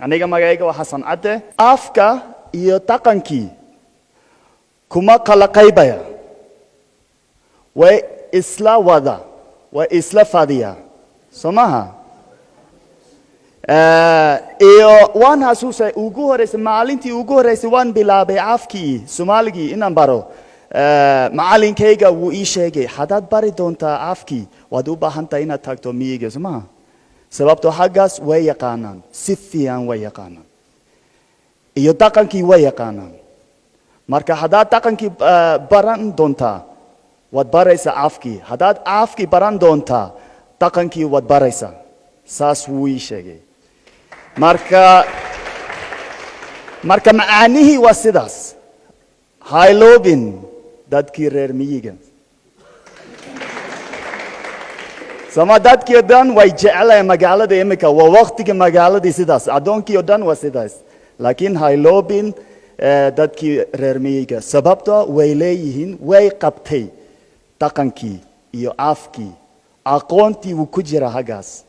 Aniga magacayga waa Xasan Cadde. Afka iyo dhaqankii kuma kala qaybaya, way isla wada, way isla fadhiya, soo maha? Iyo waan xasuusay ugu horeysay, maalintii ugu horeysay waan bilaabay afkii Soomaaligii inaan baro. Macalinkayga wuu ii sheegay, "Haddaad bari doontaa afkii, waad u baahan tahay inaad tagto miyiga, soo maha? Sababtoo xaggaas way yaqaanaan, si fiican way yaqaanaan, iyo dhaqankii way yaqaanaan. Marka haddaad dhaqankii baran doontaa, waad baraysaa afkii. Haddaad afkii baran doontaa, dhaqankii waad baraysaa." Saas wuu ii sheegay. Marka macaanihii waa sidaas. Hayloobin dadkii reer miyiga. Sama dadkii oo dhan way jeclayan magaalada imika, waa waqtiga magaaladii sidaas, addoonkii oo dhan waa sidaas, laakiin hayloobin dadkii reer miyiga, sababto way leeyihiin, way qabtay dhaqankii iyo afkii, aqoontii wuu ku jira haggaas.